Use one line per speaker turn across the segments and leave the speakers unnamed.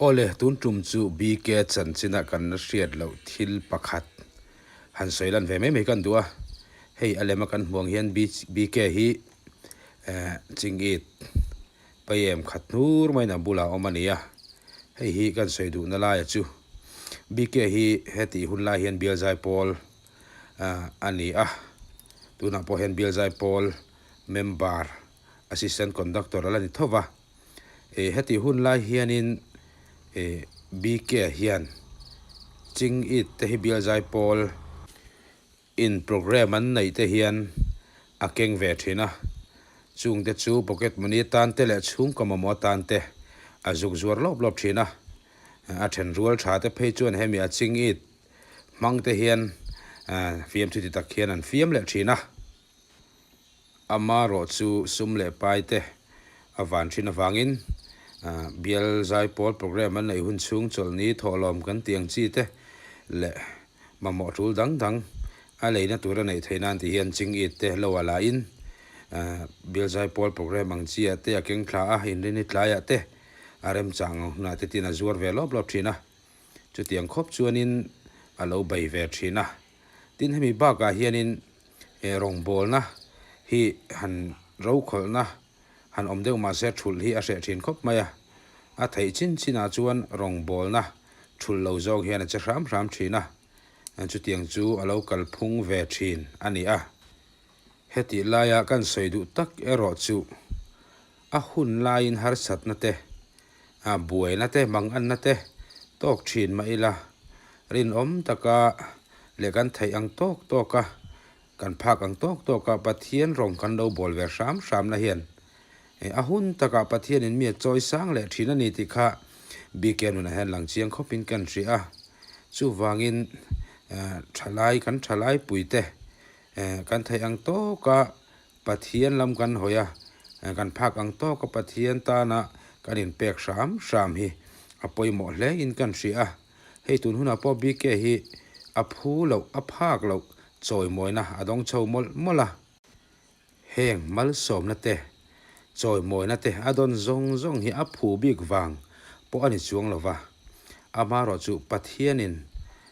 Awle, tun tum chu BK chanchina kan la hriat loh thil pakhat han sawi lan ve mai mai kan duh a. Hei a lema kan hmuh ang hian BK hi chingit Payem khat hnur maiin a bulah a awm a ni a, hei hi kan sawi duhna laia chu BK hi hetih hun lai hian bial zaipawl a ni a, tunah pawh hian bial zaipawl member assistant conductor a la ni tho va, hetih hun lai hianin BK hian Chingit te hi bial zaipawl In programme an neih te hian a keng ve thin a, chung te chu pocket money atan te leh chhungkaw mamawh atan te a zuk zuar lawp lawp thin a. A then rual tha te phei chuan hemi a ching it hmang te hian fiamthu ti tak hian an fiam leh thin a. Amarawh chu sum leh pai te a van thin avangin bial zaipawl programme an neih hun chhung chawlhni thawhlawm kan tih ang chi te leh mamawh tul dang dang a leina tur a neih theih nan tih hian ching it te lo a la in bial zaipawl programme ang chi ah te a keng thla a, inrini tlaiah te a remchang ang hunah te tin a zuar ve lawp lawp thin a, chutiang khawp chuanin a lo bei ve thin a. Tin hemi bakah hianin he rawngbawlna hi han rokhawlhna han awm deuh mahse thulh hi a hreh thin khawp mai a, a theih chin chinah chuan rawngbawlna thulh lo zawk hian a che hram hram thin a, chutiang chu a lo kalphung ve thin a ni a. Hetih laia kan sawi duh tak erawh chu a hun laiin harsatna te, buaina te, manganna te tawk thin mah ila, rinawm taka leh kan theih ang tawk tawka, kan phak ang tawk tawka Pathian rawng kan lo bawl ve hram hramna hian a hun takah Pathianin mi a chawi sang leh thin a ni tih kha BK nunah hian lang chiang khawpin kan hria a. Chuvangin thalai kan thalai puite kan theih ang tawka Pathian lam kan hawi a, kan phak ang tawka Pathian tana kan inpek hram hram hi a pawimawh hle in kan hria a. Hei tun hunah pawh BK hi a phu loh, a phak loh chawimawina a dawng chho mawlh mawlh a. Heng malsawmna te, chawimawina te a dawn zawng zawng hi a phu bik vang pawh a ni chuang lo va. Amaherawhchu Pathianin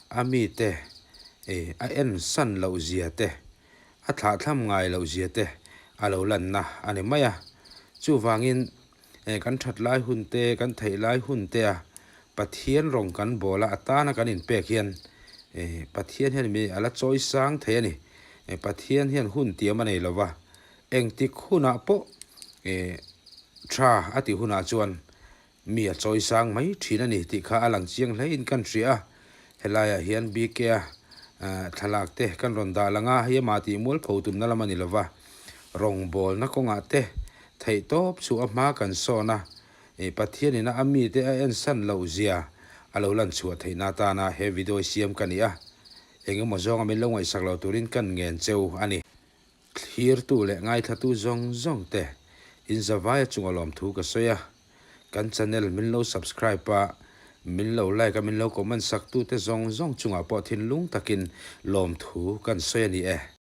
a mite a ensan loh zia te, A thlahthlam ngai loh zia te a lo lanna a ni mai a. Chuvangin kan that lai hun te, kan theih lai hun te a Pathian rawng kan bawl a, a tana kan inpek hian Pathian hian mi a la chawi sang thei a ni. Pathian hian hun tiam a nei lo va, engtik hunah pawh tha a tih hunah chuan Mi a chawi sang mai thin a ni tih kha a lang chiang hle in kan hria a, helaiah hian BK-a thlalak te kan rawn dah lang a, hei amah tih mualpho tumna lam a ni lova, rawngbawlna kawngah te theih tawp chu a hma kan sawn a, Pathian ina a mite a ensan loh zia a lo lan chhuah theihna atana he video siam ka ni a, engemaw zawnga min lo ngaihsak lo turin kan ngen cheu a ni. Thlirtu leh ngaithlatu zawng zawng te in zavaia chunga lawmthu ka sawi a, kan channel min lo subscribe a, min lo like a, min lo comment sak tute zawng zawng chungah pawh thinlung takin lawmthu kan sawi a ni e.